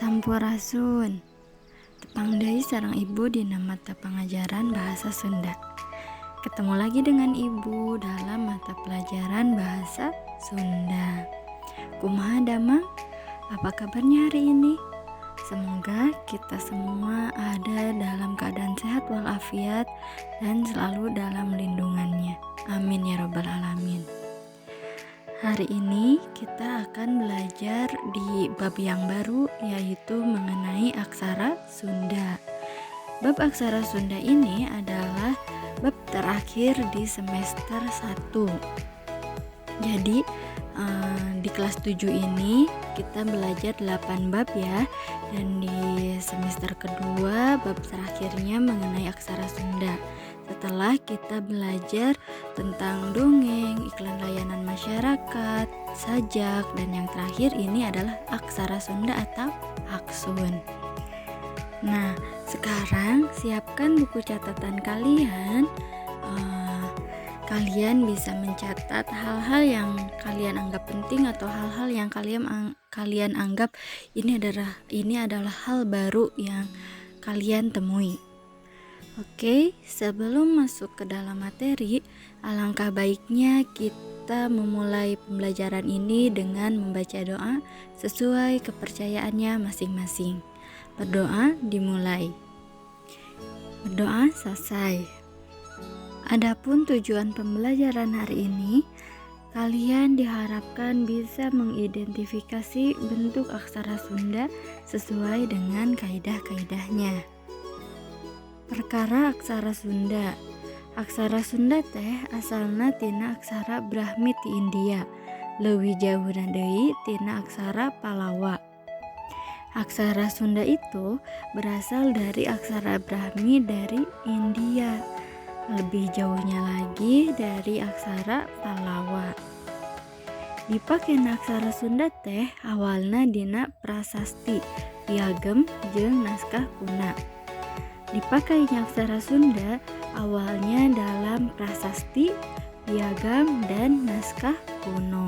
Sampurasun. Tepang deui sareng Ibu dina mata pangajaran Bahasa Sunda. Ketemu lagi dengan Ibu dalam mata pelajaran Bahasa Sunda. Kumaha damang? Apa kabarnya hari ini? Semoga kita semua ada dalam keadaan sehat walafiat dan selalu dalam lindungannya. Amin ya robbal alamin. Hari ini kita akan belajar di bab yang baru, yaitu mengenai aksara Sunda. Bab aksara Sunda ini adalah bab terakhir di semester 1. Jadi di kelas 7 ini kita belajar 8 bab ya. Dan di semester kedua bab terakhirnya mengenai aksara Sunda. Setelah kita belajar tentang dongeng, iklan layanan masyarakat, sajak, dan yang terakhir ini adalah aksara Sunda atau aksun. Nah, sekarang siapkan buku catatan kalian. Kalian bisa mencatat hal-hal yang kalian anggap penting atau hal-hal yang kalian anggap ini adalah hal baru yang kalian temui. Oke, sebelum masuk ke dalam materi, alangkah baiknya kita memulai pembelajaran ini dengan membaca doa sesuai kepercayaannya masing-masing. Berdoa dimulai. Berdoa selesai. Adapun tujuan pembelajaran hari ini, kalian diharapkan bisa mengidentifikasi bentuk aksara Sunda sesuai dengan kaidah-kaidahnya. Perkara aksara Sunda. Aksara Sunda teh asalna tina aksara Brahmi ti India, leuwih jauhna deui tina aksara Palawa. Aksara Sunda itu berasal dari aksara Brahmi dari India. Lebih jauhnya lagi dari aksara Palawa. Dipakena aksara Sunda teh awalna dina prasasti, piagam, jeung naskah kuna. Dipakainya aksara Sunda awalnya dalam prasasti, piagam, dan naskah kuno.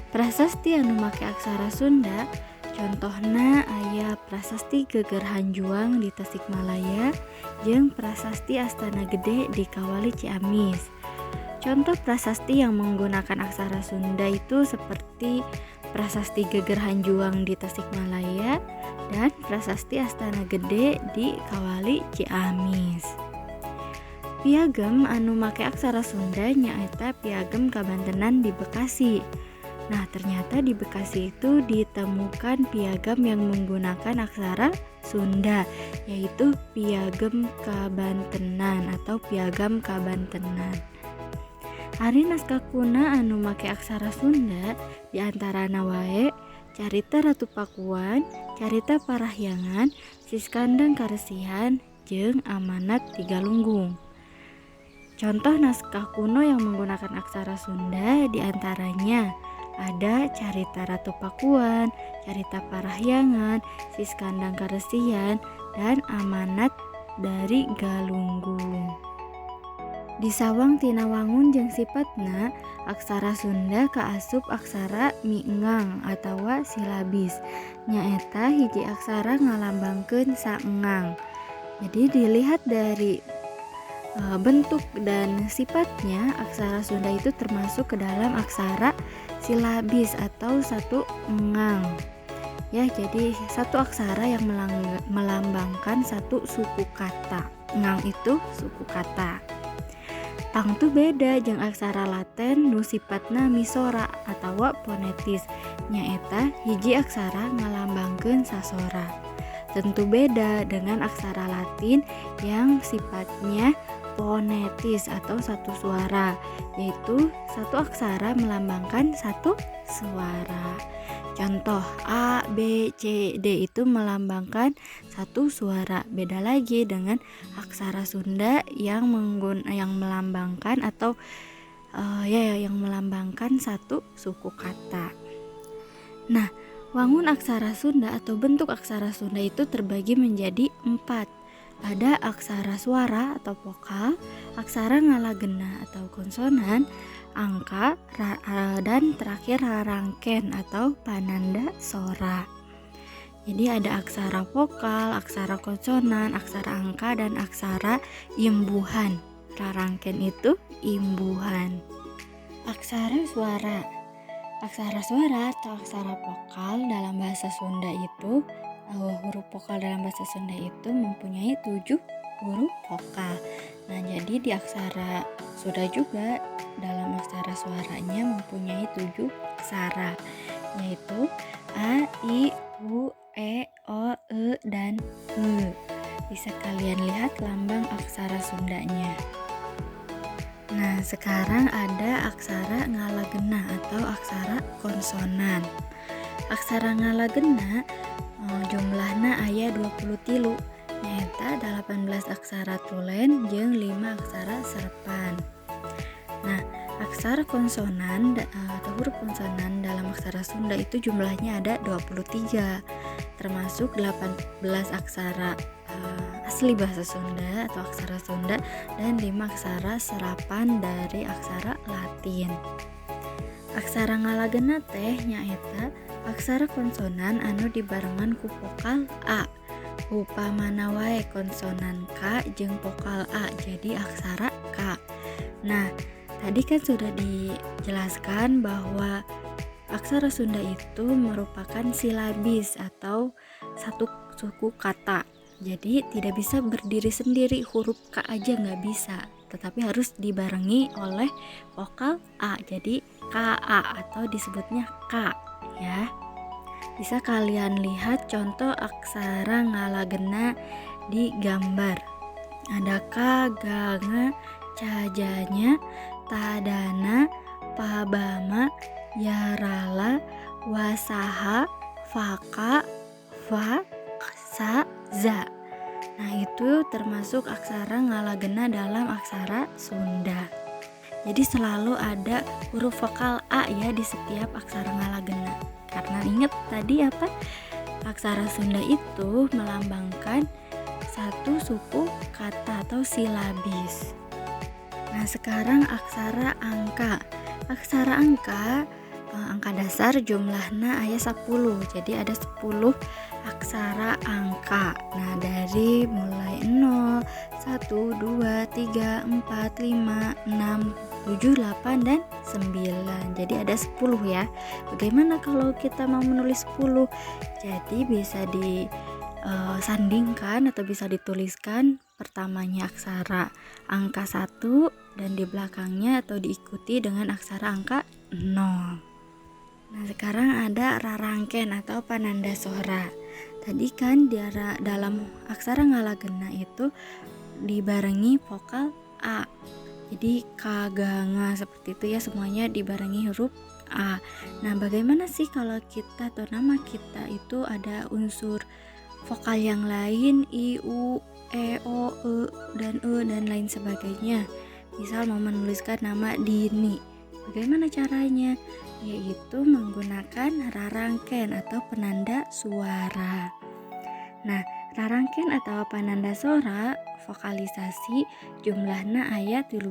Prasasti anu make aksara Sunda contohna aya Prasasti Geger Hanjuang di Tasikmalaya jeung Prasasti Astana Gede di Kawali, Ciamis. Contoh prasasti yang menggunakan aksara Sunda itu seperti Prasasti Geger Hanjuang di Tasikmalaya dan Prasasti Astana Gede di Kawali, Ciamis. Piagam anu make aksara Sunda nyaeta Piagam Kabantenan di Bekasi. Nah, ternyata di Bekasi itu ditemukan piagam yang menggunakan aksara Sunda, yaitu Piagam Kabantenan atau Piagam Kabantenan. Ari naskah kuna anu make aksara Sunda diantarana wae Carita Ratu Pakuan, Carita Parahyangan, Siskandang Karesihan, jeung Amanat ti Galunggung. Contoh naskah kuno yang menggunakan aksara Sunda diantaranya ada Carita Ratu Pakuan, Carita Parahyangan, Siskandang Karesihan, dan Amanat dari Galunggung. Disawang tina wangun jeung sipatna, aksara Sunda kaasup aksara miengang atawa silabis, nyaeta hiji aksara ngalambangkeun saengang. Jadi dilihat dari bentuk dan sifatnya, aksara Sunda itu termasuk ke dalam aksara silabis atau satu engang. Ya, jadi satu aksara yang melambangkan satu suku kata. Engang itu suku kata. Tangtu beda jeung aksara Latin nu sifatna misora atawa fonetis, nyaeta hiji aksara ngalambangkeun sasora. Tentu beda dengan aksara Latin yang sifatnya fonetis atau satu suara, yaitu satu aksara melambangkan satu suara. Contoh A, B, C, D itu melambangkan satu suara. Beda lagi dengan aksara Sunda yang melambangkan atau ya, yang melambangkan satu suku kata. Nah, wangun aksara Sunda atau bentuk aksara Sunda itu terbagi menjadi 4. Ada aksara suara atau vokal, aksara ngalagena atau konsonan, angka, dan terakhir rarangken atau pananda sora. Jadi ada aksara vokal, aksara konsonan, aksara angka, dan aksara imbuhan. Rarangken itu imbuhan. Aksara suara. Aksara suara atau aksara vokal dalam bahasa Sunda itu, huruf vokal dalam bahasa Sunda itu mempunyai 7 huruf vokal. Nah, jadi di aksara Sunda juga dalam aksara suaranya mempunyai 7 aksara, yaitu A, I, U, E, O, E, dan E. Bisa kalian lihat lambang aksara Sundanya. Nah, sekarang ada aksara ngalagena atau aksara konsonan. Aksara ngalagena jumlahna aya 23, nyaeta 18 aksara tulen jeung 5 aksara serepan. Nah, aksara konsonan atau huruf konsonan dalam aksara Sunda itu jumlahnya ada 23, termasuk 18 aksara asli bahasa Sunda atau aksara Sunda dan 5 aksara serapan dari aksara Latin. Aksara ngalagena teh nyaeta aksara konsonan anu dibarengan ku vokal A. Upamana wae konsonan K jeung vokal A jadi aksara K. Nah, tadi kan sudah dijelaskan bahwa aksara Sunda itu merupakan silabis atau satu suku kata. Jadi tidak bisa berdiri sendiri, huruf K aja nggak bisa, tetapi harus dibarengi oleh vokal A. Jadi KA atau disebutnya K ya. Bisa kalian lihat contoh aksara ngalagena di gambar. Ada K, G, Ng, Cajanya, Tadana, Pabama, Yarala, Wasaha, Faka, Fa, Sa, Za. Nah, itu termasuk aksara ngalagena dalam aksara Sunda. Jadi selalu ada huruf vokal A ya di setiap aksara ngalagena. Karena ingat tadi apa? Aksara Sunda itu melambangkan satu suku kata atau silabis. Nah, sekarang aksara angka. Aksara angka, angka dasar jumlahna aya 10. Jadi ada 10 aksara angka. Nah, dari mulai 0, 1, 2, 3, 4, 5, 6, 7, 8, dan 9. Jadi ada 10 ya. Bagaimana kalau kita mau menulis 10? Jadi bisa disandingkan atau bisa dituliskan pertamanya aksara angka 1 dan di belakangnya atau diikuti dengan aksara angka 0. Nah, sekarang ada rarangken atau pananda sora. Tadi kan dalam aksara ngalagena itu dibarengi vokal A. Jadi K, G, Ng seperti itu ya, semuanya dibarengi huruf A. Nah, bagaimana sih kalau kita atau nama kita itu ada unsur vokal yang lain, I, U, E, O, E, dan E, dan lain sebagainya. Misal mau menuliskan nama Dini, bagaimana caranya? Yaitu menggunakan rarangken atau penanda suara. Nah, rarangken atau penanda suara vokalisasi jumlahna aya 13.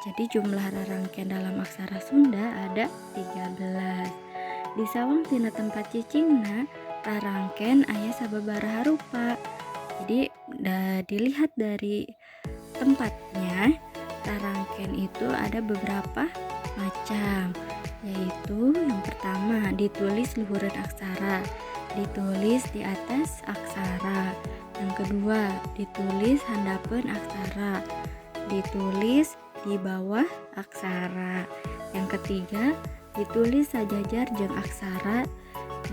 Jadi jumlah rarangken dalam aksara Sunda ada 13. Di sawang tina tempat cicingna rarangken aya sababaraha rupa. Jadi dilihat dari tempatnya, rarangken itu ada beberapa macam, yaitu yang pertama ditulis luhureun aksara, ditulis di atas aksara. Yang kedua ditulis handapeun aksara, ditulis di bawah aksara. Yang ketiga ditulis sajajar jeung aksara.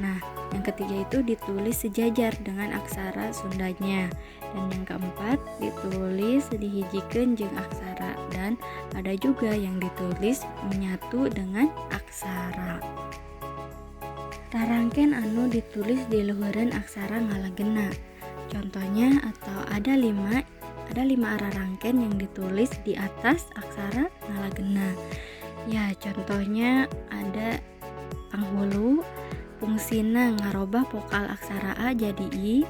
Nah, yang ketiga itu ditulis sejajar dengan aksara Sundanya. Dan yang keempat ditulis dihijikeun jeung aksara, dan ada juga yang ditulis menyatu dengan aksara. Rarangken anu ditulis di luhureun aksara ngalagena. Contohnya atau ada lima rarangken yang ditulis di atas aksara ngalagena. Ya, contohnya ada panghulu, fungsina ngarobah vokal aksara A jadi I.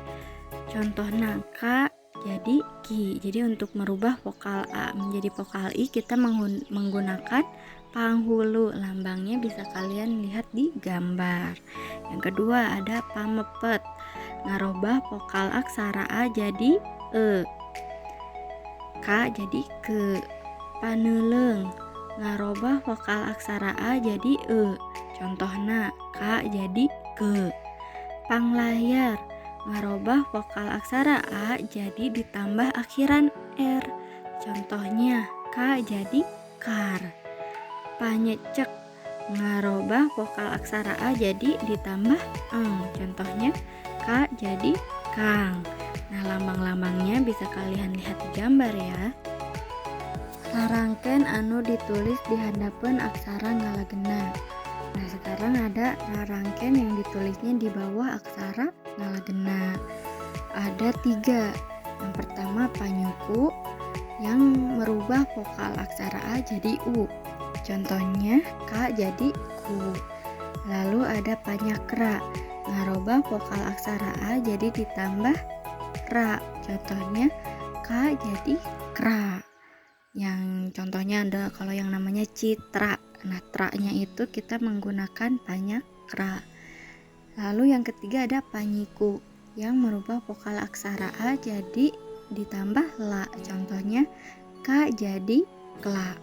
Contohna K jadi Ki. Jadi untuk merubah vokal A menjadi vokal I kita menggunakan panghulu. Lambangnya bisa kalian lihat di gambar. Yang kedua ada pamepet. ngarobah vokal aksara A jadi E, K jadi K. Paneuleung ngarobah vokal aksara A jadi E, contohna K jadi K. Panglayar ngarobah vokal aksara A jadi ditambah akhiran R, contohnya K jadi kar. Panyecek ngarobah vokal aksara A jadi ditambah eng, contohnya K jadi kang. Nah, lambang-lambangnya bisa kalian lihat di gambar ya. Rarangken anu ditulis di handapeun aksara ngalagena. Nah, sekarang ada rarangken yang ditulisnya di bawah aksara ngalagena. Ada 3. Yang pertama panyuku yang merubah vokal aksara A jadi U. Contohnya K jadi ku. Lalu ada panyakra, ngarobah vokal aksara A jadi ditambah ra. Contohnya K jadi kra. Yang contohnya ada kalau yang namanya citra. Nah, tra-nya itu kita menggunakan panyakra. Lalu yang ketiga ada panyiku yang merubah vokal aksara A jadi ditambah la. Contohnya K jadi kla.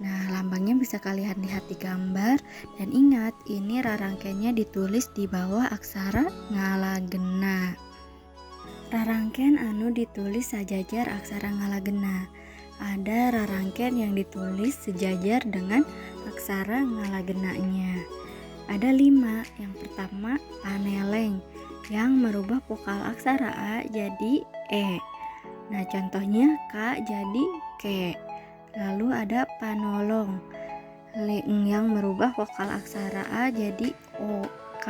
Nah, lambangnya bisa kalian lihat di gambar. Dan ingat, ini rarangkennya ditulis di bawah aksara ngalagena. Rarangken anu ditulis sajajar aksara ngalagena. Ada rarangken yang ditulis sejajar dengan aksara ngalagenanya. Ada 5. Yang pertama paneleng yang merubah vokal aksara A jadi E. Nah, contohnya K jadi K. Lalu ada panolong yang merubah vokal aksara A jadi O, K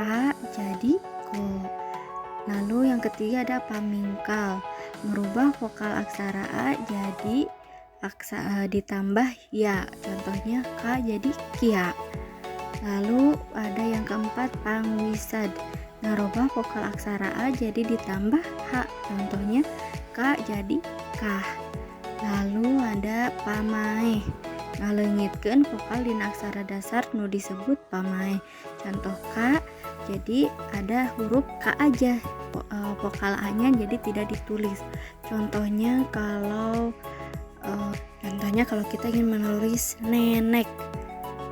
jadi ko. Lalu yang ketiga ada pamingkal, merubah vokal aksara A jadi aksara ditambah ya, contohnya K jadi kia. Lalu ada yang keempat pangwisad, ngerubah vokal aksara A jadi ditambah H, contohnya K jadi kah. Lalu ada pamaeh, ngaleungitkeun vokal dina aksara dasar nu disebut pamaeh. Contoh K, jadi ada huruf K aja, vokal A-nya jadi tidak ditulis. Contohnya kalau kita ingin menulis nenek,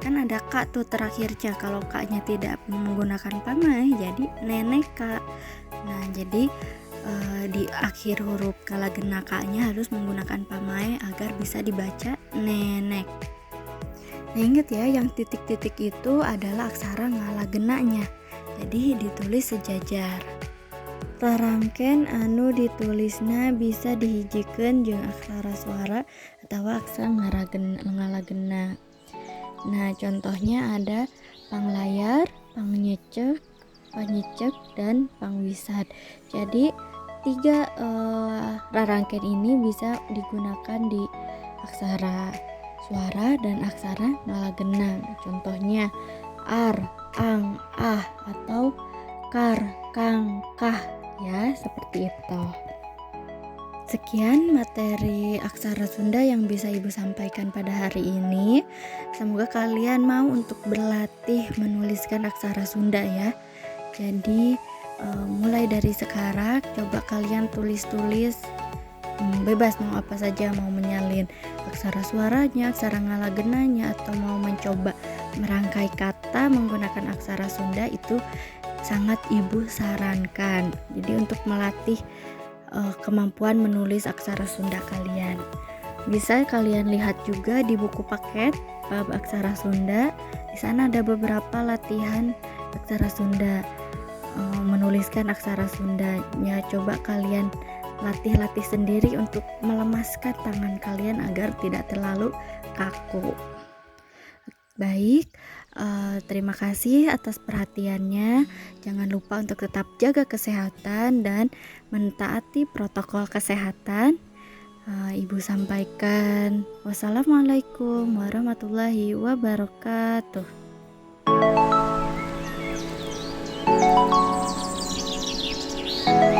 kan ada K tuh terakhirnya. Kalau K-nya tidak menggunakan pamaeh jadi nenek K. Nah, jadi di akhir huruf ngalagena K-nya harus menggunakan pamaeh agar bisa dibaca nenek. Nah, ingat ya, yang titik-titik itu adalah aksara ngalagenanya, jadi ditulis sejajar. Rarangken anu ditulisna bisa dihijikeun jeung aksara suara atau aksara ngalagena. Nah, contohnya ada panglayar, pangnyecek, panyecek, dan pangwisad. Jadi 3 rarangken ini bisa digunakan di aksara suara dan aksara ngalagena. Contohnya ar, ang, ah, atau kar, kang, kah, ya, seperti itu. Sekian materi aksara Sunda yang bisa Ibu sampaikan pada hari ini. Semoga kalian mau untuk berlatih menuliskan aksara Sunda ya. Jadi mulai dari sekarang coba kalian tulis-tulis, bebas mau apa saja, mau menyalin aksara suaranya, aksara ngalagenanya, atau mau mencoba merangkai kata menggunakan aksara Sunda, itu sangat Ibu sarankan. Jadi untuk melatih kemampuan menulis aksara Sunda kalian. Bisa kalian lihat juga di buku paket bab aksara Sunda. Di sana ada beberapa latihan aksara Sunda, menuliskan aksara Sunda. Ya, coba kalian latih-latih sendiri untuk melemaskan tangan kalian agar tidak terlalu kaku. Baik, terima kasih atas perhatiannya. Jangan lupa untuk tetap jaga kesehatan dan mentaati protokol kesehatan. Ibu sampaikan, wassalamualaikum warahmatullahi wabarakatuh.